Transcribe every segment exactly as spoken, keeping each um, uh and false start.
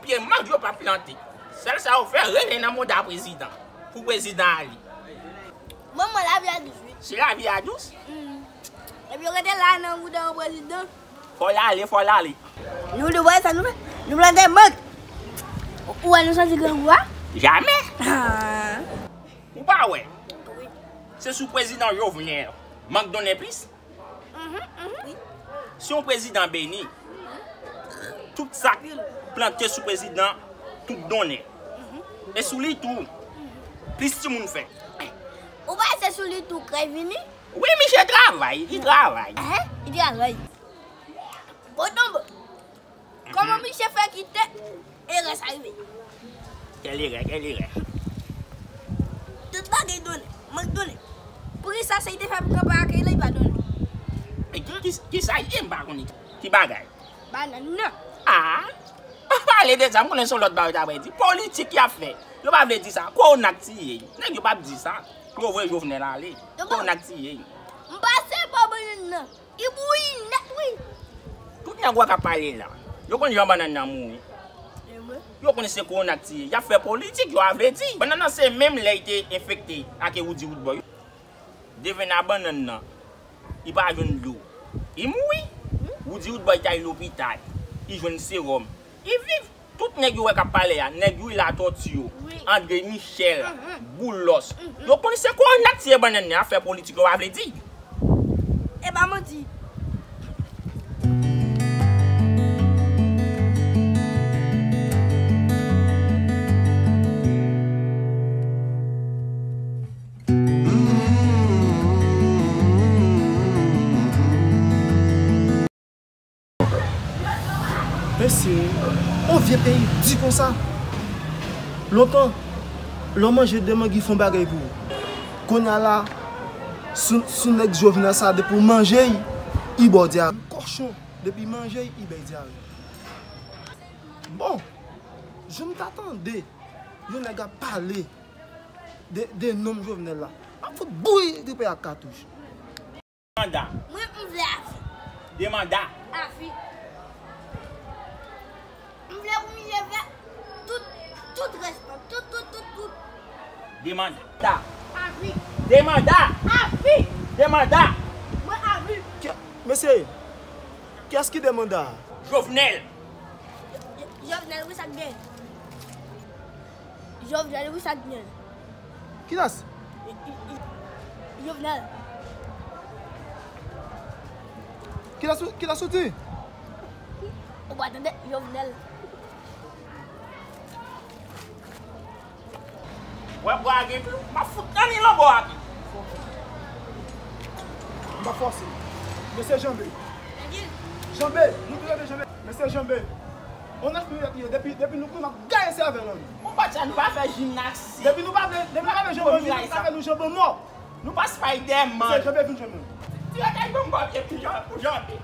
Gen mank yo p ap plante. Sèl sa yo fè, rele nan manda prezidan. Pou prezidan ale. Manman, lavi a dous, wi. Si lavi a dous? Mm. Epi yo rete la nan bouda yon prezidan. Fò l ale, fò l ale. Nou, nou wè sa nou fè? Nou plante mank. Ou wè nou santi grangou a? Jamè. Ah. Ou pa wè? Wi. Se sou prezidan Jovenel. Mank donnen plis? Mhm, mhm. Si yon prezidan beni, tout sa k plante sou prezidan, tout donnen. E sou li tou, plis timoun fèt. Ou pa se sou li tou krèy vini? Wi, misye travay, li travay. Hein? Li travay. Bon, tonbe. Kòman misye fè kite erè sa rive? Kèl erè, kèl erè? Tout bagay donnen, mank donnen. Poukisa sa li te fè pou kanpe akèy la, li pa donnen? E ki, ki, ki sa ye, m pa konnen. Ki bagay? Bannann nan. Ah! Pa pale de sa, m konnen se yon lòt bagay yo ta pral di. Politik y ap fè. Yo pa vle di sa. Kowona k tiye. Nèg yo p ap di sa. Yo voye Jovenel ale. Kowona k tiye. M pase pa bannann nan. Li bouyi nèt, wi. Tout nèg w wè k ap pale la, yo konn jan bannann nan mouri. E vre. Yo konn se kowona k tiye. Y ap fè politik, yo a vle di. Bannann nan se menm lè li te enfekte ak Roody Roodboy. Devèn a bannann nan, li pa jwenn dlo. Li mouri. Roody Roodboy t al lopital. Li jwenn sewòm. Li viv. Tout nèg yo wè k ap pale a, nèg Wi Latòti yo, wi. André Michel, mhm. Boulos. Mhm. Yo konn se kowona k tiye bannann nan, afè politik yo pa vle di. E pa manti. Mesye, on vye peyi di konsa. Lontan, lè w manje de mangi fon bagay pou ou. Kounye a la, sou, sou nèg Jovenel sa, depi w manje l, li ba w dyare. Kòchon, depi l manje l, li bay dyare. Bon, jan m ta tande yon nèg ap pale de, de nonm Jovenel la, m ap fout bouyi gripe ak katouch. Manda. Mwen, m vle afi. De manda. Afi. M vle pou misye fè tout, tout rès lan. Tout, tout, tout, tout. De manda. Afi. De manda. Afi. De manda. Mwen afi. Kè-, mesye, kiyès ki de manda? Jovenel. Jo-, Jo-, Jovenel, wi, sa k gen. Jovenel, wi, sa k gen. Kilès? Jovenel. Kilès ou, kilès ou di? Ou pa tande? Jovenel. Wè bwa a gen klou, m ap fout nan li lanbò a tou. M pa fòse. Mesye janbe. Janbe, nou tou lè de janbe. Mesye janbe. On nèf minit ye, depi, depi nou pran, n ap gaye sèvèl an nou. Konpatcha, nou pa fè jimnastik. Depi nou pa vle, depi nou pa vle janbe, nou pa fè nou janbe mò. Nou pa Spiderman. Mesye, janbe vin janbe. Tire kay ban m bò pye pou jan-, pou janbe.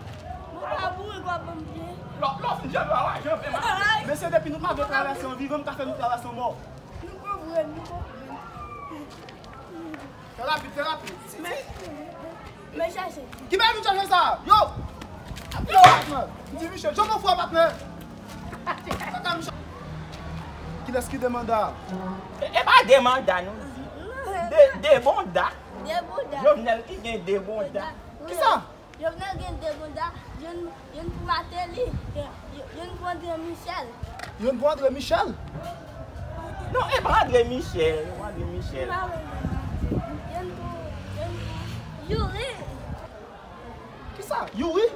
Mwen pa boure kwa ban m pye. Lò, lò fin janbe, w a janbe, man. Mesye, depi nou pa vle travèse an vivan, m ka fè nou travèse an mò. Nou konprann, nou konprann. Fè rapid, fè rapid. Men, men chache. Ki bay vin chache sa? Yo! Yo, patnè! M di Michel, jan mwen fou a, patnè! Kaka Michel. Kilès ki de manda? E, e pa de manda nou di. De, de bonda. De bonda. Jovenel ki gen de bonda. Kisa? Jovenel gen de bonda, youn, youn pou Martelly, youn, youn pou André Michel. Youn pou André Michel? Non, e pa André Michel, e pa André Michel. Youn pou, youn pou Youri. Kisa? Youri?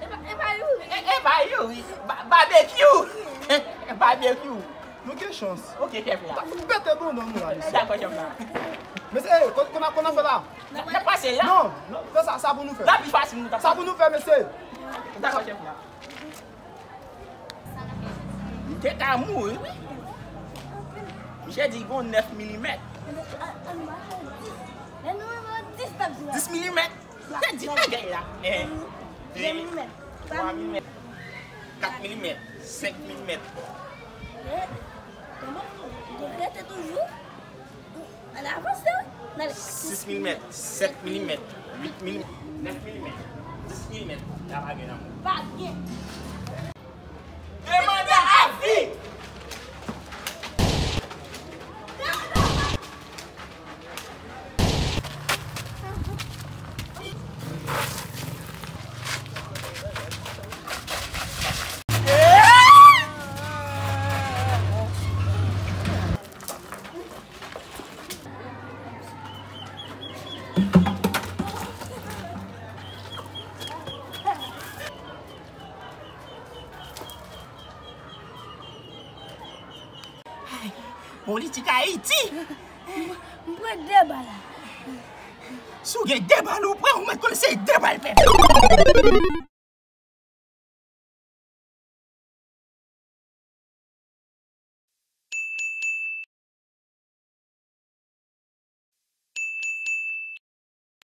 E pa, e pa Youri. E, e pa Youri. Ba-, Babekyou. Babekyou. Nou gen chans. Ok, chèf la. N ap fout pete bonda nou la, mesye. Dakò, chèf la. Mesye, kon, kon, kon n ap fè la? N ap pase la? Non, non, fè sa, sa pou nou fè. La pi fasil nou ta fè. Sa pou nou fè, mesye. Dakò, chèf la. M te ka mouri, wi. Misye di gon nèf milimèt. Dis milimèt. Te di bagay la. En, de, twa milimèt, kat milimèt, senk milimèt. Rete toujou. Ann avanse, wi. Sis milimèt, sèt milimèt, uit milimèt, nèf milimèt, dis milimèt. La pa gen nan mwen. Pa gen. Demanda avi! Politik Ayiti. M pran de bal. Si w gen de bal ou pran, ou mèt konn se de bal pèp.